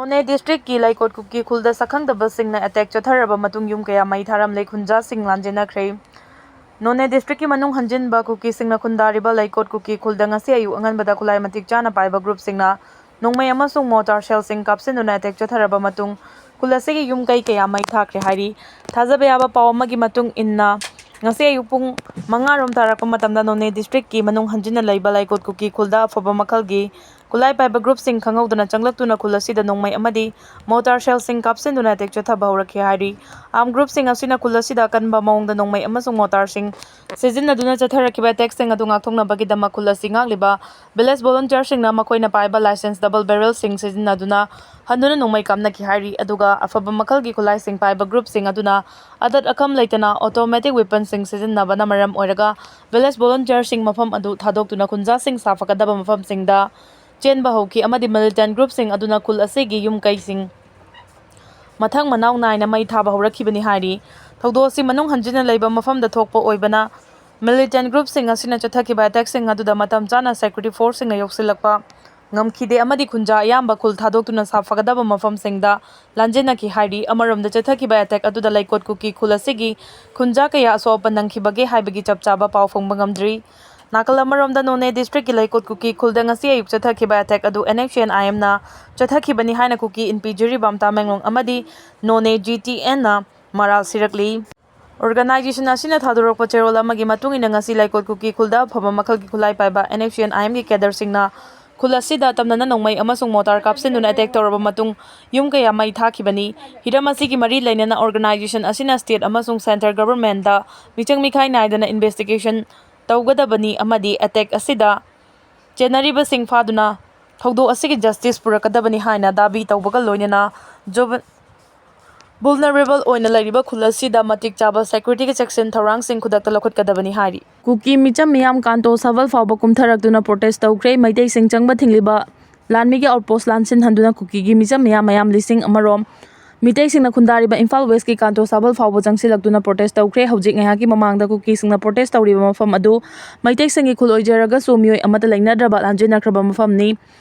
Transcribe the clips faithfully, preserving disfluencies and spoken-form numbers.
ꯅꯣꯅꯦ ꯗꯤꯁꯇ꯭ꯔꯤꯛꯀꯤ ꯂꯩꯀꯣꯠ ꯀꯨꯀꯤ ꯈꯨꯜꯗ ꯁꯛꯈꯪꯗꯕꯁꯤꯡꯅ ꯑꯦꯇꯦꯛ ꯆꯠꯊꯔꯕ ꯃꯇꯨꯡ ꯌꯨꯝ ꯀꯌꯥ ꯃꯩ ꯊꯥꯔꯝꯂꯦ, ꯈꯨꯟꯖꯥꯁꯤꯡ ꯂꯥꯟꯖꯦꯟꯅꯈ꯭ꯔꯦ꯫ ꯅꯣꯅꯦ ꯗꯤꯁꯇ꯭ꯔꯤꯛꯀꯤ ꯃꯅꯨꯡ ꯍꯟꯖꯤꯟꯕ ꯀꯨꯀꯤꯁꯤꯡꯅ ꯈꯨꯟꯗꯥꯔꯤꯕ ꯂꯩꯀꯣꯠ ꯀꯨꯀꯤ ꯈꯨꯜꯗ ꯉꯁꯤ ꯑꯌꯨꯛ ꯑꯉꯟꯕꯗ ꯈꯨꯠꯂꯥꯏ ꯃꯇꯤꯛ ꯆꯥꯅ ꯄꯥꯏꯕ ꯒ꯭ꯔꯨꯞꯁꯤꯡꯅ ꯅꯣꯡꯃꯩ ꯑꯃꯁꯨꯡ ꯃꯣꯔꯇꯥꯔ ꯁꯦꯜꯁꯤꯡ ꯀꯥꯞꯁꯤꯟꯗꯨꯅ ꯑꯦꯇꯦꯛ ꯆꯠꯊꯔꯕ ꯃꯇꯨꯡ ꯈꯨꯜ ꯑꯁꯤꯒꯤ ꯌꯨꯝ ꯀꯩ ꯀꯌꯥ ꯃꯩ ꯊꯥꯈ꯭ꯔꯦ ꯍꯥꯏꯔꯤ꯫ ꯊꯥꯖꯕ ꯌꯥꯕ ꯄꯥꯎ ꯑꯃꯒꯤ ꯃꯇꯨꯡ ꯏꯟꯅ, ꯉꯁꯤ ꯑꯌꯨꯛ ꯄꯨꯡ ꯃꯉꯥ ꯔꯣꯝ ꯇꯥꯔꯛꯄ ꯃꯇꯝꯗ ꯅꯣꯅꯦ ꯗꯤꯁꯇ꯭ꯔꯤꯛꯀꯤ ꯃꯅꯨꯡ ꯍꯟꯖꯤꯟꯅ ꯂꯩꯕ ꯂꯩꯀꯣꯠ ꯀꯨꯀꯤ ꯈꯨꯜꯗ ꯑꯐꯕ ꯃꯈꯜꯒꯤ ꯈꯨꯠꯂꯥꯏ ꯄꯥꯏꯕ ꯒ꯭ꯔꯨꯞꯁꯤꯡ ꯈꯪꯍꯧꯗꯅ ꯆꯪꯂꯛꯇꯨꯅ ꯈꯨꯜ ꯑꯁꯤꯗ ꯅꯣꯡꯃꯩ ꯑꯃꯗꯤ ꯃꯣꯔꯇꯥꯔ ꯁꯦꯜꯁꯤꯡ ꯀꯥꯞꯁꯤꯟꯗꯨꯅ ꯑꯦꯇꯦꯛ ꯆꯠꯊꯕ ꯍꯧꯔꯛꯈꯤ ꯍꯥꯏꯔꯤ꯫ ꯑꯥꯔꯝ ꯒ꯭ꯔꯨꯞꯁꯤꯡ ꯑꯁꯤꯅ ꯈꯨꯜ ꯑꯁꯤꯗ ꯑꯀꯟꯕ ꯃꯑꯣꯡꯗ ꯅꯣꯡꯃꯩ ꯑꯃꯁꯨꯡ ꯃꯣꯔꯇꯥꯔꯁꯤꯡ ꯁꯤꯖꯤꯟꯅꯗꯨꯅ ꯆꯠꯊꯔꯛꯈꯤꯕ ꯑꯦꯇꯦꯛꯁꯤꯡ ꯑꯗꯨ ꯉꯥꯛꯊꯣꯛꯅꯕꯒꯤꯗꯃꯛ ꯈꯨꯜ ꯑꯁꯤ ꯉꯥꯛꯂꯤꯕ ꯚꯤꯂꯦꯖ ꯚꯣꯂꯨꯟꯇꯤꯌꯔꯁꯤꯡꯅ ꯃꯈꯣꯏꯅ ꯄꯥꯏꯕ ꯂꯥꯏꯁꯦꯟꯁ ꯗꯕꯜ ꯕꯦꯔꯦꯜꯁꯤꯡ ꯁꯤꯖꯤꯟꯅꯗꯨꯅ ꯍꯟꯗꯨꯅ ꯅꯣꯡꯃꯩ ꯀꯥꯞꯅꯈꯤ ꯍꯥꯏꯔꯤ꯫ ꯑꯗꯨꯒ ꯑꯐꯕ ꯃꯈꯜꯒꯤ ꯈꯨꯠꯂꯥꯏꯁꯤꯡ ꯄꯥꯏꯕ ꯒ꯭ꯔꯨꯞꯁꯤꯡ ꯑꯗꯨꯅ ꯑꯗꯠ ꯑꯈꯝ ꯂꯩꯇꯅ ꯑꯣꯇꯣꯃꯦꯇꯤꯛ ꯋꯦꯄꯟꯁꯤꯡ ꯁꯤꯖꯤꯟꯅꯕꯅ ꯃꯔꯝ ꯑꯣꯏꯔꯒ ꯚꯤꯂꯦꯖ ꯚꯣꯂꯨꯟꯇꯤꯌꯔꯁꯤꯡ ꯃꯐꯝ ꯑꯗꯨ ꯊꯥꯗꯣꯛꯇꯨꯅ ꯈꯨꯟꯖꯥꯁꯤꯡ ꯁꯥꯐꯒꯗꯕ ꯃꯐꯝꯁꯤꯡꯗ ꯆꯦꯟꯕ ꯍꯧꯈꯤ ꯑꯃꯗꯤ ꯃꯤꯂꯤꯇꯦꯟ ꯒ꯭ꯔꯨꯞꯁꯤꯡ ꯑꯗꯨꯅ ꯈꯨꯜ ꯑꯁꯤꯒꯤ ꯌꯨꯝ ꯀꯩꯁꯤꯡ ꯃꯊꯪ ꯃꯅꯥꯎ ꯅꯥꯏꯅ ꯃꯩ ꯊꯥꯕ ꯍꯧꯔꯛꯈꯤꯕꯅꯤ ꯍꯥꯏꯔꯤ꯫ ꯊꯧꯗꯣꯛ ꯑꯁꯤ ꯃꯅꯨꯡ ꯍꯟꯖꯤꯟꯅ ꯂꯩꯕ ꯃꯐꯝꯗ ꯊꯣꯛꯄ ꯑꯣꯏꯕꯅ ꯃꯤꯂꯤꯇꯦꯟ ꯒ꯭ꯔꯨꯞꯁꯤꯡ ꯑꯁꯤꯅ ꯆꯠꯊꯈꯤꯕ ꯑꯦꯇꯦꯛꯁꯤꯡ ꯑꯗꯨꯗ ꯃꯇꯝ ꯆꯥꯅ ꯁꯦꯀ꯭ꯌꯨꯔꯤꯇꯤ ꯐꯣꯔꯁꯁꯤꯡꯅ ꯌꯧꯁꯤꯜꯂꯛꯄ ꯉꯝꯈꯤꯗꯦ ꯑꯃꯗꯤ ꯈꯨꯟꯖꯥ ꯑꯌꯥꯝꯕ ꯈꯨꯜ ꯊꯥꯗꯣꯛꯇꯨꯅ ꯁꯥꯐꯒꯗꯕ ꯃꯐꯝꯁꯤꯡꯗ ꯂꯥꯟꯖꯦꯟꯅꯈꯤ ꯍꯥꯏꯔꯤ꯫ ꯑꯃꯔꯣꯝꯗ ꯆꯠꯊꯈꯤꯕ ꯑꯦꯇꯦꯛ ꯑꯗꯨꯗ ꯂꯩꯀꯣꯠ ꯀꯨꯀꯤ ꯈꯨꯜ ꯑꯁꯤꯒꯤ ꯈꯨꯟꯖꯥ ꯀꯌꯥ ꯑꯁꯣꯛ ꯑꯄꯟ ꯅꯪꯈꯤꯕꯒꯦ ꯍꯥꯏꯕꯒꯤ ꯆꯞ ꯆꯥꯕ ꯄꯥꯎ ꯐꯪꯕ ꯉꯝꯗ꯭ꯔꯤ꯫ ꯅꯥꯀꯜ ꯑꯃꯔꯣꯝꯗ ꯅꯣꯅꯦ ꯗꯤꯁꯇ꯭ꯔꯤꯛꯀꯤ ꯂꯩꯀꯣꯠ ꯀꯨꯀꯤ ꯈꯨꯜꯗ ꯉꯁꯤ ꯑꯌꯨꯛ ꯆꯠꯊꯈꯤꯕ ꯑꯦꯇꯦꯛ ꯑꯗꯨ NSCN-IMꯅ ꯆꯠꯊꯈꯤꯕꯅꯤ ꯍꯥꯏꯅ ꯀꯨꯀꯤ ꯏꯟꯄꯤ ꯖꯤꯔꯤꯕꯥꯝ ꯇꯃꯦꯡꯂꯣꯡ ꯑꯃꯗꯤ ꯅꯣꯅꯦ GTNꯅ ꯃꯔꯥꯜ ꯁꯤꯔꯛꯂꯤ꯫ ꯑꯣꯔꯒꯅꯥꯏꯖꯦꯁꯟ ꯑꯁꯤꯅ ꯊꯥꯗꯣꯔꯛꯄ ꯆꯦꯔꯣꯜ ꯑꯃꯒꯤ ꯃꯇꯨꯡ ꯏꯟꯅ ꯉꯁꯤ ꯂꯩꯀꯣꯠ ꯀꯨꯀꯤ ꯈꯨꯜꯗ ꯑꯐꯕ ꯃꯈꯜꯒꯤ ꯈꯨꯠꯂꯥꯏ ꯄꯥꯏꯕ NSCN-IMꯒꯤ ꯀꯦꯗꯔꯁꯤꯡꯅ ꯈꯨꯜ ꯑꯁꯤꯗ ꯇꯝꯅꯅ ꯅꯣꯡꯃꯩ ꯑꯃꯁꯨꯡ ꯃꯣꯔꯇꯥꯔ ꯀꯥꯞꯁꯤꯟꯗꯨꯅ ꯑꯦꯇꯦꯛ ꯇꯧꯔꯕ ꯃꯇꯨꯡ ꯌꯨꯝ ꯀꯌꯥ ꯃꯩ ꯊꯥꯈꯤꯕꯅꯤ꯫ ꯍꯤꯔꯝ ꯑꯁꯤꯒꯤ ꯃꯔꯤ ꯂꯩꯅꯅ ꯑꯣꯔꯒꯅꯥꯏꯖꯦꯁꯟ ꯑꯁꯤꯅ ꯁ꯭ꯇꯦꯠ ꯑꯃꯁꯨꯡ ꯁꯦꯟꯇꯔ ꯒꯚꯔꯟꯃꯦꯟꯠꯇ ꯃꯤꯆꯪ ꯃꯤꯈꯥꯏ ꯅꯥꯏꯗꯅ ꯏꯟꯚꯦꯁꯇꯤꯒꯦꯁꯟ ꯇꯧꯒꯗꯕꯅꯤ ꯑꯃꯗꯤ ꯑꯦꯇꯦꯛ ꯑꯁꯤꯗ ꯆꯦꯟꯅꯔꯤꯕꯁꯤꯡ ꯐꯥꯗꯨꯅ ꯊꯧꯗꯣꯛ ꯑꯁꯤꯒꯤ ꯖꯁꯇꯤꯁ ꯄꯨꯔꯛꯀꯗꯕꯅꯤ ꯍꯥꯏꯅ ꯗꯥꯕꯤ ꯇꯧꯕꯒ ꯂꯣꯏꯅꯅ ꯖꯨꯕ-, ꯚꯨꯜꯅꯔꯦꯕꯜ ꯑꯣꯏꯅ ꯂꯩꯔꯤꯕ ꯈꯨꯜ ꯑꯁꯤꯗ ꯃꯇꯤꯛ ꯆꯥꯕ ꯁꯦꯀ꯭ꯌꯨꯔꯤꯇꯤꯒꯤ ꯆꯦꯛꯁꯤꯟ ꯊꯧꯔꯥꯡꯁꯤꯡ ꯈꯨꯗꯛꯇ ꯂꯧꯈꯠꯀꯗꯕꯅꯤ ꯍꯥꯏꯔꯤ꯫ ꯀꯨꯀꯤ ꯃꯤꯆꯝ ꯃꯤꯌꯥꯝ ꯀꯥꯟꯇꯣ ꯁꯥꯕꯜ ꯐꯥꯎꯕ ꯀꯨꯝꯊꯔꯛꯇꯨꯅ ꯄ꯭ꯔꯣꯇꯦꯁ ꯇꯧꯈ꯭ꯔꯦ꯫ ꯃꯩꯇꯩꯁꯤꯡ ꯆꯪꯕ ꯊꯤꯡꯂꯤꯕ ꯂꯥꯟꯃꯤꯒꯤ ꯑꯥꯎꯠꯄꯣꯁ ꯂꯥꯟꯁꯤꯟꯍꯟꯗꯨꯅ ꯀꯨꯀꯤꯒꯤ ꯃꯤꯆꯝ ꯃꯤꯌꯥꯝ ꯃꯌꯥꯝ ꯂꯤꯁꯤꯡ ꯑꯃꯔꯣꯝ ꯃꯤꯇꯩꯁꯤꯡꯅ ꯈꯨꯟꯗꯥꯔꯤꯕ ꯏꯝꯐꯥꯜ ꯋꯦꯁꯀꯤ ꯀꯥꯟꯇꯣ ꯁꯥꯕꯜ ꯐꯥꯎꯕ ꯆꯪꯁꯤꯜꯂꯛꯇꯨꯅ ꯄ꯭ꯔꯣꯇꯦꯁ ꯇꯧꯈ꯭ꯔꯦ꯫ ꯍꯧꯖꯤꯛ ꯉꯥꯏꯍꯥꯛꯀꯤ ꯃꯃꯥꯡꯗ ꯀꯨꯀꯤꯁꯤꯡꯅ ꯄ꯭ꯔꯣꯇꯦꯁ ꯇꯧꯔꯤꯕ ꯃꯐꯝ ꯑꯗꯨ ꯃꯩꯇꯩꯁꯤꯡꯒꯤ ꯈꯨꯜ ꯑꯣꯏꯖꯔꯒꯁꯨ ꯃꯤꯑꯣꯏ ꯑꯃꯠꯇ ꯂꯩꯅꯗ꯭ꯔꯕ ꯂꯥꯟꯖꯦꯟꯅꯈ꯭ꯔꯕ ꯃꯐꯝꯅꯤ꯫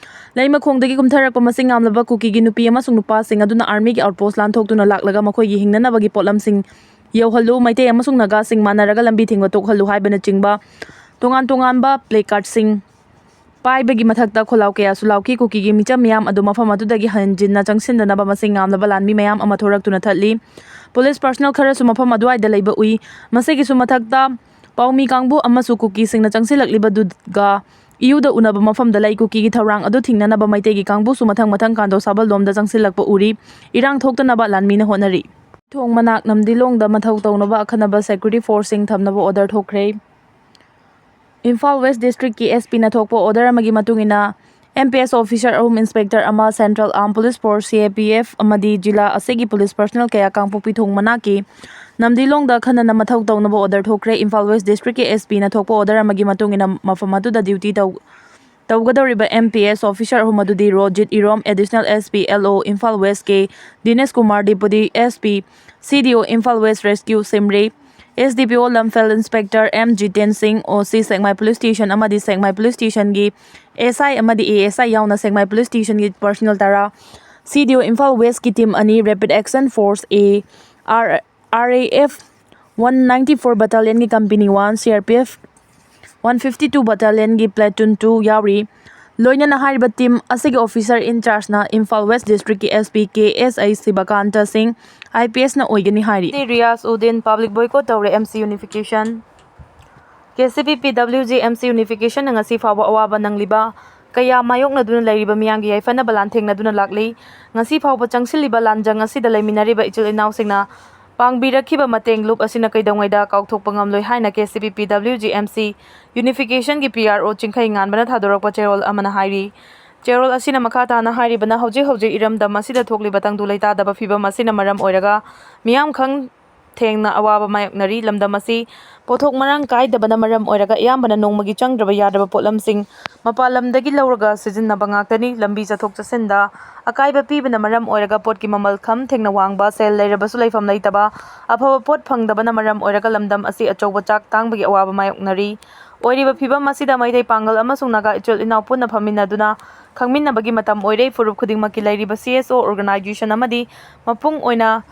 ꯂꯩꯃꯈꯣꯡꯗꯒꯤ ꯀꯨꯝꯊꯔꯛꯄ ꯃꯁꯤꯡ ꯌꯥꯝꯂꯕ ꯀꯨꯀꯤꯒꯤ ꯅꯨꯄꯤ ꯑꯃꯁꯨꯡ ꯅꯨꯄꯥꯁꯤꯡ ꯑꯗꯨꯅ ꯑꯥꯔꯃꯤꯒꯤ ꯑꯥꯎꯠꯄꯣꯁ ꯂꯥꯟꯊꯣꯛꯇꯨꯅ ꯂꯥꯛꯂꯒ ꯃꯈꯣꯏꯒꯤ ꯍꯤꯡꯅꯅꯕꯒꯤ ꯄꯣꯠꯂꯝꯁꯤꯡ ꯌꯧꯍꯜꯂꯨ, ꯃꯩꯇꯩ ꯑꯃꯁꯨꯡ ꯅꯥꯒꯥꯁꯤꯡ ꯃꯥꯟꯅꯔꯒ ꯂꯝꯕꯤ ꯊꯤꯡꯕ ꯇꯣꯛꯍꯜꯂꯨ ꯍꯥꯏꯕꯅꯆꯤꯡꯕ ꯇꯣꯉꯥꯟ ꯇꯣꯉꯥꯟꯕ ꯄ꯭ꯂꯦ ꯀꯥꯔꯗꯁꯤꯡ ꯄꯥꯏꯕꯒꯤ ꯃꯊꯛꯇ ꯈꯣꯜꯂꯥꯎ ꯀꯌꯥꯁꯨ ꯂꯥꯎꯈꯤ꯫ ꯀꯨꯀꯤꯒꯤ ꯃꯤꯆꯝ ꯃꯤꯌꯥꯝ ꯑꯗꯨ ꯃꯐꯝ ꯑꯗꯨꯗꯒꯤ ꯍꯟꯖꯤꯟꯅ ꯆꯪꯁꯤꯟꯗꯅꯕ ꯃꯁꯤꯡ ꯌꯥꯝꯂꯕ ꯂꯥꯟꯃꯤ ꯃꯌꯥꯝ ꯑꯃ ꯊꯣꯔꯛꯇꯨꯅ ꯊꯠꯂꯤ꯫ ꯄꯨꯂꯤꯁ ꯄꯔꯁꯅꯦꯜ ꯈꯔꯁꯨ ꯃꯐꯝ ꯑꯗꯨꯋꯥꯏꯗ ꯂꯩꯕ ꯎꯏ꯫ ꯃꯁꯤꯒꯤꯁꯨ ꯃꯊꯛꯇ ꯄꯥꯎꯃꯤ ꯀꯥꯡꯕꯨ ꯑꯃꯁꯨ ꯀꯨꯀꯤꯁꯤꯡꯅ ꯆꯪꯁꯤꯜꯂꯛꯂꯤꯕꯗꯨꯒ ꯏꯌꯨꯗ ꯎꯅꯕ ꯃꯐꯝꯗ ꯂꯩ꯫ ꯀꯨꯀꯤꯒꯤ ꯊꯧꯔꯥꯡ ꯑꯗꯨ ꯊꯤꯡꯅꯅꯕ ꯃꯩꯇꯩꯒꯤ ꯀꯥꯡꯕꯨꯁꯨ ꯃꯊꯪ ꯃꯊꯪ ꯀꯥꯟꯗꯣ ꯁꯥꯕꯜꯂꯣꯝꯗ ꯆꯪꯁꯤꯜꯂꯛꯄ ꯎꯔꯤ꯫ ꯏꯔꯥꯡ ꯊꯣꯛꯇꯅꯕ ꯂꯥꯟꯃꯤꯅ ꯍꯣꯠꯅꯔꯤ꯫ ꯊꯣꯡ ꯃꯅꯥꯛ ꯅꯝꯗꯤꯂꯣꯡꯗ ꯃꯊꯧ ꯇꯧꯅꯕ ꯑꯈꯟꯅꯕ ꯁꯦꯀ꯭ꯌꯨꯔꯤꯇꯤ ꯐꯣꯔꯁꯁꯤꯡ ꯊꯝꯅꯕ ꯑꯣꯔꯗꯔ ꯊꯣꯛꯈ꯭ꯔꯦ꯫ ꯏꯝꯐꯥꯜ ꯋꯦꯁ ꯗꯤꯁꯇ꯭ꯔꯤꯛꯀꯤ ꯑꯦꯁ ꯄꯤꯅ ꯊꯣꯛꯄ ꯑꯣꯔꯗꯔ ꯑꯃꯒꯤ ꯃꯇꯨꯡ ꯏꯟꯅ, ꯑꯦꯝ ꯄꯤ ꯑꯦꯁ ꯑꯣꯐꯤꯁꯔ ꯑꯍꯨꯝ, ꯏꯟꯁꯄꯦꯛꯇꯔ ꯑꯃ, ꯁꯦꯟꯇ꯭ꯔꯦꯜ ꯑꯥꯔꯝ ꯄꯨꯂꯤꯁ ꯐꯣꯔꯁ, ꯁꯤ ꯑꯦ ꯄꯤ ꯑꯦꯐ, ꯑꯃꯗꯤ ꯖꯤꯂꯥ ꯑꯁꯤꯒꯤ ꯄꯨꯂꯤꯁ ꯄꯔꯁꯅꯦꯜ ꯀꯌꯥ ꯀꯥꯡꯄꯣꯛꯄꯤ ꯊꯣꯡ ꯃꯅꯥꯛꯀꯤ ꯅꯝꯗꯤꯂꯣꯡꯗ ꯑꯈꯟꯅꯅ ꯃꯊꯧ ꯇꯧꯅꯕ ꯑꯣꯔꯗꯔ ꯊꯣꯛꯈ꯭ꯔꯦ꯫ ꯏꯝꯐꯥꯜ ꯋꯦꯁ ꯗꯤꯁꯇ꯭ꯔꯤꯛꯀꯤ ꯑꯦꯁ ꯄꯤꯅ ꯊꯣꯛꯄ ꯑꯣꯔꯗꯔ ꯑꯃꯒꯤ ꯃꯇꯨꯡ ꯏꯟꯅ, ꯃꯐꯝ ꯑꯗꯨꯗ ꯗ꯭ꯌꯨꯇꯤ ꯇꯧ-, ꯇꯧꯒꯗꯧꯔꯤꯕ ꯑꯦꯝ ꯄꯤ ꯑꯦꯁ ꯑꯣꯐꯤꯁꯔ ꯑꯍꯨꯝ ꯑꯗꯨꯗꯤ Rojit Irom, additional S P L O Imphal ꯋꯦꯁꯀꯤ ꯗꯤꯅꯦꯁ Kumar, deputy S P, C D O Imphal west rescue ꯁꯤꯝꯔꯤ, S D P O Lamphel inspector M Jiten ꯁꯤꯡ, ꯑꯣ ꯁꯤ ꯁꯦꯛꯃꯥꯏ ꯄꯨꯂꯤꯁ ꯁ꯭ꯇꯦꯁꯟ ꯑꯃꯗꯤ ꯁꯦꯛꯃꯥꯏ ꯄꯨꯂꯤꯁ ꯁ꯭ꯇꯦꯁꯟꯒꯤ ꯑꯦꯁ ꯑꯥꯏ ꯑꯃꯗꯤ ꯑꯦ ꯑꯦꯁ ꯑꯥꯏ ꯌꯥꯎꯅ ꯁꯦꯛꯃꯥꯏ ꯄꯨꯂꯤꯁ ꯁ꯭ꯇꯦꯁꯟꯒꯤ ꯄꯔꯁꯅꯦꯜ ꯇꯔꯥ, ꯁꯤ ꯗꯤ ꯑꯣ ꯏꯝꯐꯥꯜ ꯋꯦꯁꯀꯤ ꯇꯤꯝ ꯑꯅꯤ, rapid action force A, R, R A F one ninety four ꯕꯠꯇꯥꯂꯤꯌꯟꯒꯤ company one, C R P F one fifty two ꯕꯠꯇꯥꯂꯤꯌꯟꯒꯤ ꯄ꯭ꯂꯦꯇꯨꯟ ꯇꯨ ꯌꯥꯎꯔꯤ꯫ ꯂꯣꯏꯅꯅ ꯍꯥꯏꯔꯤꯕ ꯇꯤꯝ ꯑꯁꯤꯒꯤ ꯑꯣꯐꯤꯁꯔ ꯏꯟ ꯆꯥꯔꯖꯅ ꯏꯝꯐꯥꯜ ꯋꯦꯁ ꯗꯤꯁꯇ꯭ꯔꯤꯛꯀꯤ ꯑꯦꯁ ꯄꯤ ꯀꯦ ꯑꯦꯁ ꯑꯥꯏ ꯁꯤꯕꯀꯥꯟꯇ ꯁꯤꯡ, ꯑꯥꯏ ꯄꯤ ꯑꯦꯁꯅ ꯑꯣꯏꯒꯅꯤ ꯍꯥꯏꯔꯤ꯫ ꯔꯤꯌꯥꯖ ꯎꯗꯤꯟ ꯄꯕ꯭ꯂꯤꯛ ꯕꯣꯏꯀꯣꯠ ꯇꯧꯔꯦ ꯑꯦꯝ ꯁꯤ ꯌꯨꯅꯤꯐꯤꯀꯦꯁꯟ꯫ ꯀꯦ ꯁꯤ ꯄꯤ ꯄꯤ ꯗꯕ꯭ꯂꯤꯎ ꯖꯤ ꯑꯦꯝ ꯁꯤ ꯌꯨꯅꯤꯐꯤꯀꯦꯁꯟꯅ ꯉꯁꯤ ꯐꯥꯎꯕ ꯑꯋꯥꯕ ꯅꯪꯂꯤꯕ ꯀꯌꯥ ꯃꯥꯌꯣꯛꯅꯗꯨꯅ ꯂꯩꯔꯤꯕ ꯃꯤꯌꯥꯝꯒꯤ ꯌꯥꯏꯐꯅꯕ ꯂꯥꯟꯊꯦꯡꯅꯗꯨꯅ ꯂꯥꯛꯂꯤ꯫ ꯉꯁꯤ ꯐꯥꯎꯕ ꯆꯪꯁꯤꯜꯂꯤꯕ ꯂꯥꯟꯖꯪ ꯑꯁꯤꯗ ꯂꯩꯃꯤꯟꯅꯔꯤꯕ ꯏꯆꯤꯜ ꯏꯅꯥꯎꯁꯤꯡꯅ ꯄꯥꯡꯕꯤꯔꯛꯈꯤꯕ ꯃꯇꯦꯡ ꯂꯨꯞ ꯑꯁꯤꯅ ꯀꯩꯗꯧꯉꯩꯗ ꯀꯥꯎꯊꯣꯛꯄ ꯉꯝꯂꯣꯏ ꯍꯥꯏꯅ ꯀꯦ ꯁꯤ ꯄꯤ ꯄꯤ W G M C ꯌꯨꯅꯤꯐꯤꯀꯦꯁꯟꯒꯤ P R ꯑꯣ ꯆꯤꯡꯈꯩ ꯉꯥꯟꯕꯅ ꯊꯥꯗꯣꯔꯛꯄ ꯆꯦꯔꯣꯜ ꯑꯃꯅ ꯍꯥꯏꯔꯤ꯫ ꯆꯦꯔꯣꯜ ꯑꯁꯤꯅ ꯃꯈꯥ ꯇꯥꯅ ꯍꯥꯏꯔꯤꯕꯅ, ꯍꯧꯖꯤꯛ ꯍꯧꯖꯤꯛ ꯏꯔꯝꯗꯝ ꯑꯁꯤꯗ ꯊꯣꯛꯂꯤꯕ ꯇꯪꯗꯨ ꯂꯩꯇꯥꯗꯕ ꯐꯤꯚꯝ ꯑꯁꯤꯅ ꯃꯔꯝ ꯑꯣꯏꯔꯒ ꯃꯤꯌꯥꯝ ꯈꯪ ꯊꯦꯡꯅ ꯑꯋꯥꯕ ꯃꯥꯌꯣꯛꯅꯔꯤ꯫ ꯂꯝꯗꯝ ꯑꯁꯤ ꯄꯣꯠꯊꯣꯛ ꯃꯔꯥꯡ ꯀꯥꯏꯗꯕꯅ ꯃꯔꯝ ꯑꯣꯏꯔꯒ ꯑꯌꯥꯝꯕꯅ ꯅꯣꯡꯃꯒꯤ ꯆꯪꯗ꯭ꯔꯕ ꯌꯥꯗ꯭ꯔꯕ ꯄꯣꯠꯂꯝꯁꯤꯡ ꯃꯄꯥꯟ ꯂꯝꯗꯒꯤ ꯂꯧꯔꯒ ꯁꯤꯖꯤꯟꯅꯕ ꯉꯥꯛꯇꯅꯤ꯫ ꯂꯝꯕꯤ ꯆꯠꯊꯣꯛ ꯆꯠꯁꯤꯟꯗ ꯑꯀꯥꯏꯕ ꯄꯤꯕꯅ ꯃꯔꯝ ꯑꯣꯏꯔꯒ ꯄꯣꯠꯀꯤ ꯃꯃꯜ ꯈꯝ ꯊꯦꯡꯅ ꯋꯥꯡꯕ, ꯁꯦꯜ ꯂꯩꯔꯕꯁꯨ ꯂꯩꯐꯝ ꯂꯩꯇꯕ, ꯑꯐꯕ ꯄꯣꯠ ꯐꯪꯗꯕꯅ ꯃꯔꯝ ꯑꯣꯏꯔꯒ ꯂꯝꯗꯝ ꯑꯁꯤ ꯑꯆꯧꯕ ꯆꯥꯛ ꯇꯥꯡꯕꯒꯤ ꯑꯋꯥꯕ ꯃꯥꯌꯣꯛꯅꯔꯤ꯫ ꯑꯣꯏꯔꯤꯕ ꯐꯤꯚꯝ ꯑꯁꯤꯗ ꯃꯩꯇꯩ ꯄꯥꯡꯒꯜ ꯑꯃꯁꯨꯡ ꯅꯥꯒꯥ ꯏꯆꯤꯜ ꯏꯅꯥꯎ ꯄꯨꯟꯅ ꯐꯝꯃꯤꯟꯅꯗꯨꯅ ꯈꯪꯃꯤꯟꯅꯕꯒꯤ ꯃꯇꯝ ꯑꯣꯏꯔꯦ꯫ ꯐꯨꯔꯨꯞ ꯈꯨꯗꯤꯡꯃꯛꯀꯤ ꯂꯩꯔꯤꯕ C S O organization ꯑꯃꯗꯤ ꯃꯄꯨꯡ ꯑꯣꯏꯅ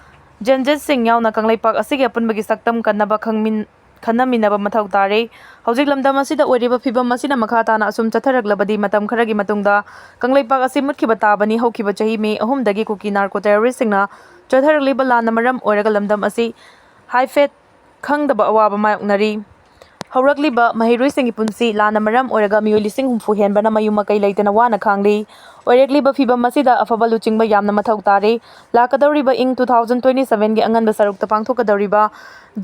ꯖꯦꯟꯖꯦꯠꯁꯤꯡ ꯌꯥꯎꯅ ꯀꯪꯂꯩꯄꯥꯛ ꯑꯁꯤꯒꯤ ꯑꯄꯨꯟꯕꯒꯤ ꯁꯛꯇꯝ ꯀꯟꯅꯕ ꯈꯪꯃꯤꯟ-, ꯈꯟꯅꯃꯤꯟꯅꯕ ꯃꯊꯧ ꯇꯥꯔꯦ꯫ ꯍꯧꯖꯤꯛ ꯂꯝꯗꯝ ꯑꯁꯤꯗ ꯑꯣꯏꯔꯤꯕ ꯐꯤꯕꯝ ꯑꯁꯤꯅ ꯃꯈꯥ ꯇꯥꯅ ꯑꯁꯨꯝ ꯆꯠꯊꯔꯛꯂꯕꯗꯤ ꯃꯇꯝ ꯈꯔꯒꯤ ꯃꯇꯨꯡꯗ ꯀꯪꯂꯩꯄꯥꯛ ꯑꯁꯤ ꯃꯨꯠꯈꯤꯕ ꯇꯥꯕꯅꯤ꯫ ꯍꯧꯈꯤꯕ ꯆꯍꯤ May ꯑꯍꯨꯝꯗꯒꯤ ꯀꯨꯀꯤ narco terroristꯁꯤꯡꯅ ꯆꯠꯊꯔꯛꯂꯤꯕ ꯂꯥꯟꯅ ꯃꯔꯝ ꯑꯣꯏꯔꯒ ꯂꯝꯗꯝ ꯑꯁꯤ ꯍꯥꯏꯐꯦꯠ ꯈꯪꯗꯕ ꯑꯋꯥꯕ ꯃꯥꯌꯣꯛꯅꯔꯤ꯫ ꯍꯧꯔꯛꯂꯤꯕ ꯃꯍꯩꯔꯣꯏꯁꯤꯡꯒꯤ ꯄꯨꯟꯁꯤ ꯂꯥꯟꯅ ꯃꯔꯝ ꯑꯣꯏꯔꯒ ꯃꯤꯑꯣꯏ ꯂꯤꯁꯤꯡ ꯍꯨꯝꯐꯨ ꯍꯦꯟꯕꯅ ꯃꯌꯨꯝ ꯃꯀꯩ ꯂꯩꯇꯅ ꯋꯥꯅ ꯈꯥꯡꯂꯤ꯫ ꯑꯣꯏꯔꯛꯂꯤꯕ ꯐꯤꯕꯝ ꯑꯁꯤꯗ ꯑꯐꯕ ꯂꯨꯆꯤꯡꯕ ꯌꯥꯝꯅ ꯃꯊꯧ ꯇꯥꯔꯤ꯫ ꯂꯥꯛꯀꯗꯧꯔꯤꯕ ꯏꯪ two thousand twenty sevenꯒꯤ ꯑꯉꯟꯕ ꯁꯔꯨꯛꯇ ꯄꯥꯡꯊꯣꯛꯀꯗꯧꯔꯤꯕ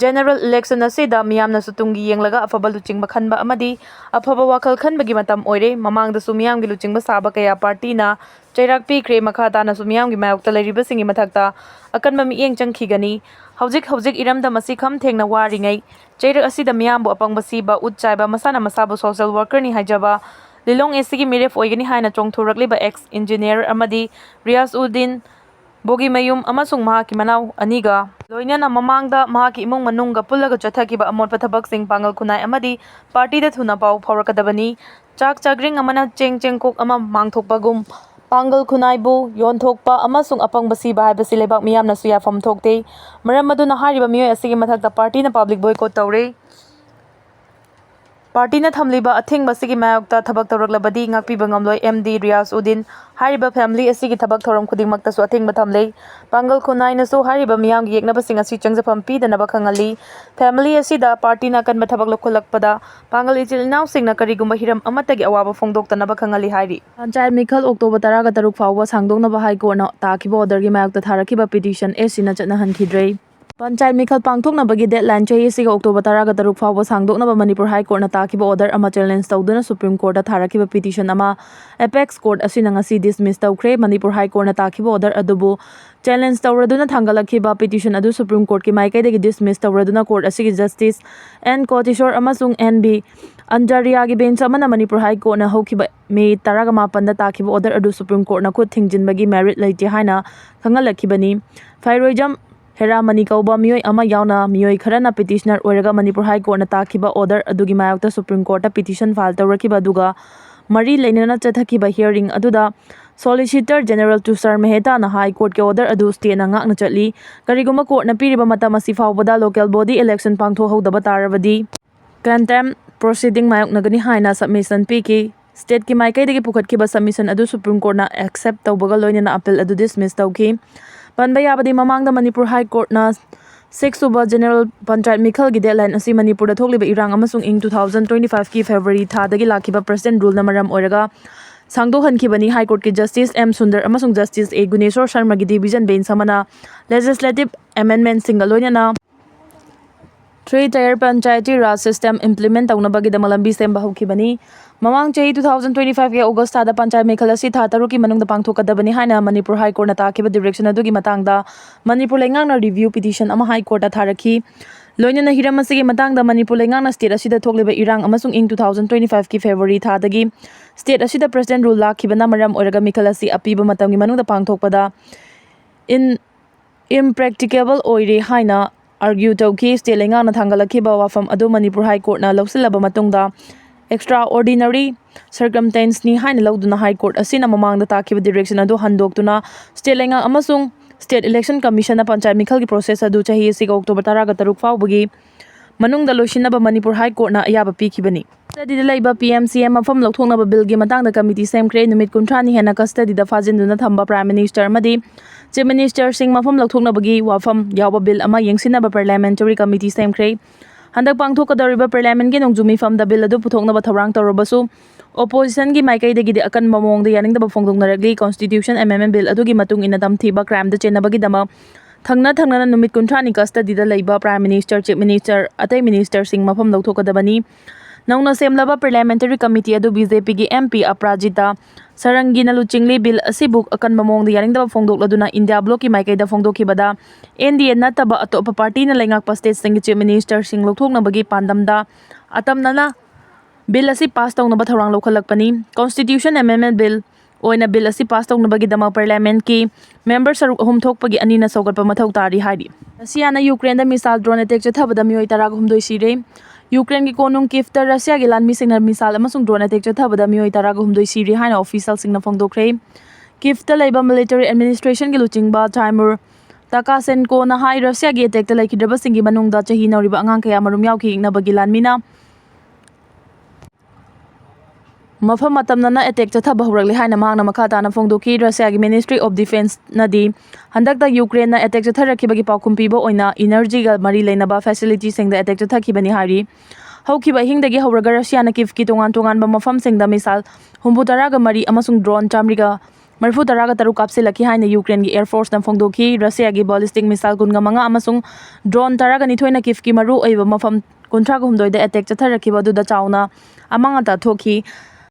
general election ꯑꯁꯤꯗ ꯃꯤꯌꯥꯝꯅꯁꯨ ꯇꯨꯡꯒꯤ ꯌꯦꯡꯂꯒ ꯑꯐꯕ ꯂꯨꯆꯤꯡꯕ ꯈꯟꯕ ꯑꯃꯗꯤ ꯑꯐꯕ ꯋꯥꯈꯜ ꯈꯟꯕꯒꯤ ꯃꯇꯝ ꯑꯣꯏꯔꯦ꯫ ꯃꯃꯥꯡꯗꯁꯨ ꯃꯤꯌꯥꯝꯒꯤ ꯂꯨꯆꯤꯡꯕ ꯁꯥꯕ ꯀꯌꯥ partyꯅ ꯆꯩꯔꯥꯛ ꯄꯤꯈ꯭ꯔꯦ꯫ ꯃꯈꯥ ꯇꯥꯅꯁꯨ ꯃꯤꯌꯥꯝꯒꯤ ꯃꯥꯌꯣꯛꯇ ꯂꯩꯔꯤꯕꯁꯤꯡꯒꯤ ꯃꯊꯛꯇ ꯑꯀꯟꯕ ꯃꯤꯠꯌꯦꯡ ꯆꯪꯈꯤꯒꯅꯤ꯫ ꯍꯧꯖꯤꯛ ꯍꯧꯖꯤꯛ ꯏꯔꯝꯗꯝ ꯑꯁꯤ ꯈꯝ ꯊꯦꯡꯅ ꯋꯥꯔꯤꯉꯩ, ꯆꯩꯔꯛ ꯑꯁꯤꯗ ꯃꯤꯌꯥꯝꯕꯨ ꯑꯄꯪꯕ ꯁꯤꯕ, ꯎꯠ ꯆꯥꯏꯕ, ꯃꯁꯥꯅ ꯃꯁꯥꯕꯨ social workerꯅꯤ ꯍꯥꯏꯖꯕ, ꯂꯤꯂꯣꯡ Eastꯀꯤ ꯃꯤꯔꯦꯞ ꯑꯣꯏꯒꯅꯤ ꯍꯥꯏꯅ ꯆꯣꯡꯊꯣꯔꯛꯂꯤꯕ ex engineer ꯑꯃꯗꯤ ꯔꯤꯌꯥꯖ ꯎꯗꯤꯟ ꯕꯣꯒꯤꯃꯌꯨꯝ ꯑꯃꯁꯨꯡ ꯃꯍꯥꯛꯀꯤ ꯃꯅꯥꯎ ꯑꯅꯤꯒ ꯂꯣꯏꯅꯅ ꯃꯃꯥꯡꯗ ꯃꯍꯥꯛꯀꯤ ꯏꯃꯨꯡ ꯃꯅꯨꯡꯒ ꯄꯨꯜꯂꯒ ꯆꯠꯊꯈꯤꯕ ꯑꯃꯣꯠꯄ ꯊꯕꯛꯁꯤꯡ ꯄꯥꯡꯒꯜ ꯈꯨꯟꯅꯥꯏ ꯑꯃꯗꯤ partyꯗ ꯊꯨꯅ ꯄꯥꯎ ꯐꯥꯎꯔꯛꯀꯗꯕꯅꯤ꯫ ꯆꯥꯛ ꯆꯥꯒ꯭ꯔꯤꯡ ꯑꯃꯅ ꯆꯦꯡ ꯆꯦꯡꯀꯣꯛ ꯑꯃ ꯃꯥꯡꯊꯣꯛꯄꯒꯨꯝ, ꯄꯥꯡꯒꯜ ꯈꯨꯟꯅꯥꯏꯕꯨ ꯌꯣꯟꯊꯣꯛꯄ ꯑꯃꯁꯨꯡ ꯑꯄꯪꯕ ꯁꯤꯕ ꯍꯥꯏꯕꯁꯤ ꯂꯩꯕꯥꯛ ꯃꯤꯌꯥꯝꯅꯁꯨ ꯌꯥꯐꯝ ꯊꯣꯛꯇꯦ꯫ ꯃꯔꯝ ꯑꯗꯨꯅ ꯍꯥꯏꯔꯤꯕ ꯃꯤꯑꯣꯏ ꯑꯁꯤꯒꯤ ꯃꯊꯛꯇ partyꯅ public boycott ꯇꯧꯔꯦ꯫ Partyꯅ ꯊꯝꯂꯤꯕ ꯑꯊꯤꯡꯕ ꯑꯁꯤꯒꯤ ꯃꯥꯌꯣꯛꯇ ꯊꯕꯛ ꯇꯧꯔꯛꯂꯕꯗꯤ ꯉꯥꯛꯄꯤꯕ ꯉꯝꯂꯣꯏ꯫ ꯑꯦꯝ ꯗꯤ ꯔꯤꯌꯥꯖ ꯎꯗꯤꯟ ꯍꯥꯏꯔꯤꯕ family ꯑꯁꯤꯒꯤ ꯊꯕꯛ ꯊꯧꯔꯝ ꯈꯨꯗꯤꯡꯃꯛꯇꯁꯨ ꯑꯊꯤꯡꯕ ꯊꯝꯂꯦ꯫ ꯄꯥꯡꯒꯜ ꯈꯨꯟꯅꯥꯏꯅꯁꯨ ꯍꯥꯏꯔꯤꯕ ꯃꯤꯌꯥꯝꯒꯤ ꯌꯦꯛꯅꯕꯁꯤꯡ ꯑꯁꯤ ꯆꯪꯖꯐꯝ ꯄꯤꯗꯅꯕ ꯈꯪꯍꯜꯂꯤ꯫ Family ꯑꯁꯤꯗ partyꯅ ꯑꯀꯟꯕ ꯊꯕꯛ ꯂꯧꯈꯠꯂꯛꯄꯗ ꯄꯥꯡꯒꯜ ꯏꯆꯤꯜ ꯏꯅꯥꯎꯁꯤꯡꯅ ꯀꯔꯤꯒꯨꯝꯕ ꯍꯤꯔꯝ ꯑꯃꯠꯇꯒꯤ ꯑꯋꯥꯕ ꯐꯣꯡꯗꯣꯛꯇꯅꯕ ꯈꯪꯍꯜꯂꯤ ꯍꯥꯏꯔꯤ꯫ ꯄꯟꯆꯥꯌꯠ ꯃꯤꯈꯜ October ꯇꯔꯥꯒ ꯇꯔꯨꯛ ꯐꯥꯎꯕ ꯁꯥꯡꯗꯣꯛꯅꯕ High Courtꯅ ꯇꯥꯈꯤꯕ orderꯒꯤ ꯃꯥꯌꯣꯛꯇ ꯊꯥꯔꯛꯈꯤꯕ petition AC ꯅ ꯆꯠꯅꯍꯟꯈꯤꯗ꯭ꯔꯦ꯫ ꯄꯟꯆꯥꯌꯠ ꯃꯤꯈꯜ ꯄꯥꯡꯊꯣꯛꯅꯕꯒꯤ deadline ꯆꯍꯤ ꯑꯁꯤꯒꯤ October ꯇꯔꯥꯒ ꯇꯔꯨꯛ ꯐꯥꯎꯕ ꯁꯥꯡꯗꯣꯛꯅꯕ ꯃꯅꯤꯄꯨꯔ High Courtꯅ ꯇꯥꯈꯤꯕ order ꯑꯃ challenge ꯇꯧꯗꯨꯅ Supreme Courtꯇ ꯊꯥꯔꯛꯈꯤꯕ petition ꯑꯃ Apex Court ꯑꯁꯤꯅ ꯉꯁꯤ dismiss ꯇꯧꯈ꯭ꯔꯦ꯫ ꯃꯅꯤꯄꯨꯔ High Courtꯅ ꯇꯥꯈꯤꯕ order ꯑꯗꯨꯕꯨ challenge ꯇꯧꯔꯗꯨꯅ ꯊꯥꯡꯒꯠꯂꯛꯈꯤꯕ petition ꯑꯗꯨ Supreme Courtꯀꯤ ꯃꯥꯏꯀꯩꯗꯒꯤ dismiss ꯇꯧꯔꯗꯨꯅ court ꯑꯁꯤꯒꯤ Justice N ꯀꯣꯇꯤꯁꯣꯔ ꯑꯃꯁꯨꯡ N ꯕꯤ ꯑꯟꯖꯥꯔꯤꯌꯥꯒꯤ bench ꯑꯃꯅ ꯃꯅꯤꯄꯨꯔ High Courtꯅ ꯍꯧꯈꯤꯕ May ꯇꯔꯥꯒ ꯃꯥꯄꯟꯗ ꯇꯥꯈꯤꯕ order ꯑꯗꯨ Supreme Courtꯅ ꯈꯨꯠ ꯊꯤꯡꯖꯤꯟꯕꯒꯤ merit ꯂꯩꯇꯦ ꯍꯥꯏꯅ ꯈꯪꯍꯜꯂꯛꯈꯤꯕꯅꯤ꯫ ꯐꯩꯔꯣꯏꯖꯝ ꯍꯦꯔꯥꯃꯅꯤ ꯀꯧꯕ ꯃꯤꯑꯣꯏ ꯑꯃ ꯌꯥꯎꯅ ꯃꯤꯑꯣꯏ ꯈꯔꯅ petitioner ꯑꯣꯏꯔꯒ ꯃꯅꯤꯄꯨꯔ High Courtꯅ ꯇꯥꯈꯤꯕ order ꯑꯗꯨꯒꯤ ꯃꯥꯌꯣꯛꯇ Supreme Courtꯇ petition file ꯇꯧꯔꯛꯈꯤꯕ ꯑꯗꯨꯒ ꯃꯔꯤ ꯂꯩꯅꯅ ꯆꯠꯊꯈꯤꯕ hearing ꯑꯗꯨꯗ Solicitor General ꯇꯨꯁꯥꯔ ꯃꯦꯍꯇꯥꯅ High Courtꯀꯤ order ꯑꯗꯨ stateꯅ ꯉꯥꯛꯅ ꯆꯠꯂꯤ꯫ ꯀꯔꯤꯒꯨꯝꯕ courtꯅ ꯄꯤꯔꯤꯕ ꯃꯇꯝ ꯑꯁꯤ ꯐꯥꯎꯕꯗ local body election ꯄꯥꯡꯊꯣꯛꯍꯧꯗꯕ ꯇꯥꯔꯕꯗꯤ contempt proceeding ꯃꯥꯌꯣꯛꯅꯒꯅꯤ ꯍꯥꯏꯅ submission ꯄꯤꯈꯤ꯫ Stateꯀꯤ ꯃꯥꯏꯀꯩꯗꯒꯤ ꯄꯨꯈꯠꯈꯤꯕ submission ꯑꯗꯨ Supreme Courtꯅ accept ꯇꯧꯕꯒ ꯂꯣꯏꯅꯅ appeal ꯑꯗꯨ dismiss ꯇꯧꯈꯤ꯫ ꯄꯟꯕ ꯌꯥꯕꯗꯤ, ꯃꯃꯥꯡꯗ ꯃꯅꯤꯄꯨꯔ High Courtꯅ six ꯁꯨꯕ General Panchayat ꯃꯤꯈꯜꯒꯤ deadline ꯑꯁꯤ ꯃꯅꯤꯄꯨꯔꯗ ꯊꯣꯛꯂꯤꯕ ꯏꯔꯥꯡ ꯑꯃꯁꯨꯡ ꯏꯪ two thousand twenty fiveꯀꯤ February ꯊꯥꯗꯒꯤ ꯂꯥꯛꯈꯤꯕ present ruleꯅ ꯃꯔꯝ ꯑꯣꯏꯔꯒ ꯁꯥꯡꯗꯣꯛꯍꯟꯈꯤꯕꯅꯤ꯫ High Courtꯀꯤ Justice ꯑꯦꯝ ꯁꯨꯟꯗꯔ ꯑꯃꯁꯨꯡ Justice ꯑꯦ ꯒꯨꯅꯦꯁꯣꯔ ꯁꯔꯃꯒꯤ division bench ꯑꯃꯅ legislative amendmentꯁꯤꯡꯒ ꯂꯣꯏꯅꯅ three tier Panchayati Raj system implement ꯇꯧꯅꯕꯒꯤꯗꯃꯛ ꯂꯝꯕꯤ ꯁꯦꯝꯕ ꯍꯧꯈꯤꯕꯅꯤ꯫ ꯃꯃꯥꯡ ꯆꯍꯤ two thousand twenty fiveꯀꯤ August ꯊꯥꯗ ꯄꯟꯆꯥꯌꯠ ꯃꯤꯈꯜ ꯑꯁꯤ ꯊꯥ ꯇꯔꯨꯛꯀꯤ ꯃꯅꯨꯡꯗ ꯄꯥꯡꯊꯣꯛꯀꯗꯕꯅꯤ ꯍꯥꯏꯅ ꯃꯅꯤꯄꯨꯔ High Courtꯅ ꯇꯥꯈꯤꯕ direction ꯑꯗꯨꯒꯤ ꯃꯇꯥꯡꯗ ꯃꯅꯤꯄꯨꯔ ꯂꯩꯉꯥꯛꯅ review petition ꯑꯃ High Courtꯇ ꯊꯥꯔꯛꯈꯤ꯫ ꯂꯣꯏꯅꯅ ꯍꯤꯔꯝ ꯑꯁꯤꯒꯤ ꯃꯇꯥꯡꯗ ꯃꯅꯤꯄꯨꯔ ꯂꯩꯉꯥꯛꯅ state ꯑꯁꯤꯗ ꯊꯣꯛꯂꯤꯕ ꯏꯔꯥꯡ ꯑꯃꯁꯨꯡ ꯏꯪ two thousand twenty fiveꯀꯤ February ꯊꯥꯗꯒꯤ state ꯑꯁꯤꯗ present rule ꯂꯥꯛꯈꯤꯕꯅ ꯃꯔꯝ ꯑꯣꯏꯔꯒ ꯃꯤꯈꯜ ꯑꯁꯤ ꯑꯄꯤꯕ ꯃꯇꯝꯒꯤ ꯃꯅꯨꯡꯗ ꯄꯥꯡꯊꯣꯛꯄꯗ in impracticable ꯑꯣꯏꯔꯦ ꯍꯥꯏꯅ argue ꯇꯧꯈꯤ꯫ State ꯂꯩꯉꯥꯛꯅ ꯊꯥꯡꯒꯠꯂꯛꯈꯤꯕ ꯋꯥꯐꯝ ꯑꯗꯨ ꯃꯅꯤꯄꯨꯔ High Courtꯅ ꯂꯧꯁꯤꯜꯂꯕ ꯃꯇꯨꯡꯗ extraordinary circumstanceꯅꯤ ꯍꯥꯏꯅ ꯂꯧꯗꯨꯅ High Court ꯑꯁꯤꯅ ꯃꯃꯥꯡꯗ ꯇꯥꯈꯤꯕ direction ꯑꯗꯨ ꯍꯟꯗꯣꯛꯇꯨꯅ state ꯂꯩꯉꯥꯛ ꯑꯃꯁꯨꯡ State Election Commissionꯅ ꯄꯟꯆꯥꯌꯠ ꯃꯤꯈꯜꯒꯤ process ꯑꯗꯨ ꯆꯍꯤ ꯑꯁꯤꯒꯤ October ꯇꯔꯥꯒ ꯇꯔꯨꯛ ꯐꯥꯎꯕꯒꯤ ꯃꯅꯨꯡꯗ ꯂꯣꯏꯁꯤꯟꯅꯕ ꯃꯅꯤꯄꯨꯔ High Courtꯅ ꯑꯌꯥꯕ ꯄꯤꯈꯤꯕꯅꯤ꯫ Custodyꯗ ꯂꯩꯕ P M C A ꯃꯐꯝ ꯂꯧꯊꯣꯛꯅꯕ billꯒꯤ ꯃꯇꯥꯡꯗ committee ꯁꯦꯝꯈ꯭ꯔꯦ꯫ ꯅꯨꯃꯤꯠ ꯀꯨꯟꯊ꯭ꯔꯥꯅꯤ ꯍꯦꯟꯅ custodyꯗ ꯐꯥꯖꯤꯟꯗꯨꯅ ꯊꯝꯕ Prime Minister ꯑꯃꯗꯤ Chief Ministerꯁꯤꯡ ꯃꯐꯝ ꯂꯧꯊꯣꯛꯅꯕꯒꯤ ꯋꯥꯐꯝ ꯌꯥꯎꯕ bill ꯑꯃ ꯌꯦꯡꯁꯤꯟꯅꯕ parliamentary committee ꯁꯦꯝꯈ꯭ꯔꯦ꯫ ꯍꯟꯗꯛ ꯄꯥꯡꯊꯣꯛꯀꯗꯧꯔꯤꯕ parliamentꯀꯤ ꯅꯣꯡꯖꯨ ꯃꯤꯐꯝꯗ bill ꯑꯗꯨ ꯄꯨꯊꯣꯛꯅꯕ ꯊꯧꯔꯥꯡ ꯇꯧꯔꯕꯁꯨ, oppositionꯒꯤ ꯃꯥꯏꯀꯩꯗꯒꯤꯗꯤ ꯑꯀꯟꯕ ꯃꯑꯣꯡꯗ ꯌꯥꯅꯤꯡꯗꯕ ꯐꯣꯡꯗꯣꯛꯅꯔꯛꯂꯤ꯫ Constitution amendment bill ꯑꯗꯨꯒꯤ ꯃꯇꯨꯡ ꯏꯟꯅ ꯇꯝꯊꯤꯕ crimeꯗ ꯆꯦꯟꯅꯕꯒꯤꯗꯃꯛ ꯊꯪꯅ ꯊꯪꯅꯅ ꯅꯨꯃꯤꯠ ꯀꯨꯟꯊ꯭ꯔꯥꯅꯤ custodyꯗ ꯂꯩꯕ Prime Minister, Chief Ministerꯁꯤꯡ ꯃꯐꯝ ꯂꯧꯊꯣꯛꯀꯗꯕꯅꯤ꯫ ꯅꯧꯅ ꯁꯦꯝꯂꯕ parliamentary committee ꯑꯗꯨ BJPꯒꯤ MP Aparajita Sarangi ꯂꯨꯆꯤꯡꯂꯤ꯫ Bill ꯑꯁꯤꯕꯨ ꯑꯀꯟꯕ ꯃꯑꯣꯡꯗ ꯌꯥꯅꯤꯡꯗꯕ ꯐꯣꯡꯗꯣꯛꯂꯗꯨꯅ India blocꯀꯤ ꯃꯥꯏꯀꯩꯗ ꯐꯣꯡꯗꯣꯛꯈꯤꯕꯗ N D A ꯅꯠꯇꯕ ꯑꯇꯣꯞꯄ partyꯅ ꯂꯩꯉꯥꯛꯄ stateꯁꯤꯡꯒꯤ Chief Ministerꯁꯤꯡ ꯂꯧꯊꯣꯛꯅꯕꯒꯤ ꯄꯥꯟꯗꯝꯗ ꯑꯇꯝꯅꯅ bill ꯑꯁꯤ pass ꯇꯧꯅꯕ ꯊꯧꯔꯥꯡ ꯂꯧꯈꯠꯂꯛꯄꯅꯤ꯫ Constitution amendment bill ꯑꯣꯏꯅ bill ꯑꯁꯤ pass ꯇꯧꯅꯕꯒꯤꯗꯃꯛ parliamentꯀꯤ member ꯁꯔꯨꯛ ꯑꯍꯨꯝ ꯊꯣꯛꯄꯒꯤ ꯑꯅꯤꯅ ꯁꯧꯒꯠꯄ ꯃꯊꯧ ꯇꯥꯔꯤ ꯍꯥꯏꯔꯤ꯫ Russiaꯅ Ukraineꯗ missile drone attack ꯆꯠꯊꯕꯗ ꯃꯤꯑꯣꯏ ꯇꯔꯥꯍꯨꯝꯗꯣꯏ ꯁꯤꯔꯦ꯫ ꯌꯨꯀ꯭ꯔꯦꯟꯒꯤ ꯀꯣꯅꯨꯡ ꯀꯤꯐꯇ ꯔꯁꯤꯌꯥꯒꯤ ꯂꯥꯟꯃꯤꯁꯤꯡꯅ ꯃꯤꯁꯥꯏꯜ ꯑꯃꯁꯨꯡ ꯗ꯭ꯔꯣꯟ ꯑꯦꯇꯦꯛ ꯆꯠꯊꯕꯗ ꯃꯤꯑꯣꯏ ꯇꯔꯥꯒ ꯍꯨꯝꯗꯣꯏ ꯁꯤꯔꯦ ꯍꯥꯏꯅ ꯑꯣꯐꯤꯁꯤꯌꯦꯜꯁꯤꯡꯅ ꯐꯣꯡꯗꯣꯛꯈ꯭ꯔꯦ꯫ ꯀꯤꯐꯇ ꯂꯩꯕ ꯃꯤꯂꯤꯇꯔꯤ ꯑꯦꯗꯃꯤꯅꯤꯁꯇ꯭ꯔꯦꯁꯟꯒꯤ ꯂꯨꯆꯤꯡꯕ ꯇꯥꯏꯃꯨꯔ ꯇꯥꯀꯥꯁꯦꯟꯀꯣꯅ ꯍꯥꯏ, ꯔꯁꯤꯌꯥꯒꯤ ꯑꯦꯇꯦꯛꯇ ꯂꯩꯈꯤꯗ꯭ꯔꯕꯁꯤꯡꯒꯤ ꯃꯅꯨꯡꯗ ꯆꯍꯤ ꯅꯧꯔꯤꯕ ꯑꯉꯥꯡ ꯀꯌꯥ ꯃꯔꯨꯝ ꯌꯥꯎꯈꯤ꯫ ꯌꯦꯛꯅꯕꯒꯤ ꯂꯥꯟꯃꯤꯅ ꯃꯐꯝ ꯃꯇꯝꯅꯅ ꯑꯦꯇꯦꯛ ꯆꯠꯊꯕ ꯍꯧꯔꯛꯂꯦ ꯍꯥꯏꯅ ꯃꯍꯥꯛꯅ ꯃꯈꯥ ꯇꯥꯅ ꯐꯣꯡꯗꯣꯛꯈꯤ꯫ ꯔꯁꯤꯌꯥꯒꯤ ꯃꯤꯅꯤꯁꯇ꯭ꯔꯤ ꯑꯣꯐ ꯗꯤꯐꯦꯟꯁꯅꯗꯤ ꯍꯟꯗꯛꯇ ꯌꯨꯀ꯭ꯔꯦꯟꯅ ꯑꯦꯇꯦꯛ ꯆꯠꯊꯔꯛꯈꯤꯕꯒꯤ ꯄꯥꯎꯈꯨꯝ ꯄꯤꯕ ꯑꯣꯏꯅ ꯏꯅꯔꯖꯤꯒ ꯃꯔꯤ ꯂꯩꯅꯕ ꯐꯦꯁꯤꯂꯤꯇꯤꯁꯤꯡꯗ ꯑꯦꯇꯦꯛ ꯆꯠꯊꯈꯤꯕꯅꯤ ꯍꯥꯏꯔꯤ꯫ ꯍꯧꯈꯤꯕ ꯑꯍꯤꯡꯗꯒꯤ ꯍꯧꯔꯒ ꯔꯁꯤꯌꯥꯅ ꯀꯤꯐꯀꯤ ꯇꯣꯉꯥꯟ ꯇꯣꯉꯥꯟꯕ ꯃꯐꯝꯁꯤꯡꯗ ꯃꯤꯁꯥꯏꯜ ꯍꯨꯝꯐꯨ ꯇꯔꯥꯒ ꯃꯔꯤ ꯑꯃꯁꯨꯡ ꯗ꯭ꯔꯣꯟ ꯆꯥꯃꯔꯤꯒ ꯃꯔꯤꯐꯨ ꯇꯔꯥꯒ ꯇꯔꯨꯛ ꯀꯥꯞꯁꯤꯜꯂꯛꯈꯤ ꯍꯥꯏꯅ ꯌꯨꯀ꯭ꯔꯦꯟꯒꯤ ꯑꯦꯌꯔ ꯐꯣꯔꯁꯅ ꯐꯣꯡꯗꯣꯛꯈꯤ꯫ ꯔꯁꯤꯌꯥꯒꯤ ꯕꯣꯂꯤꯁꯇꯤꯛ ꯃꯤꯁꯥꯏꯜ ꯀꯨꯟꯒ ꯃꯉꯥ ꯑꯃꯁꯨꯡ ꯗ꯭ꯔꯣꯟ ꯇꯔꯥꯒ ꯅꯤꯊꯣꯏꯅ ꯀꯤꯐꯀꯤ ꯃꯔꯨ ꯑꯣꯏꯕ ꯃꯐꯝ ꯀꯨꯟꯊ꯭ꯔꯥꯒ ꯍꯨꯝꯗꯣꯏꯗ ꯑꯦꯇꯦꯛ ꯆꯠꯊꯔꯛꯈꯤꯕ ꯑꯗꯨꯗ ꯆꯥꯎꯅ ꯑꯃꯥꯡ ꯑꯇꯥ ꯊꯣꯛꯈꯤ꯫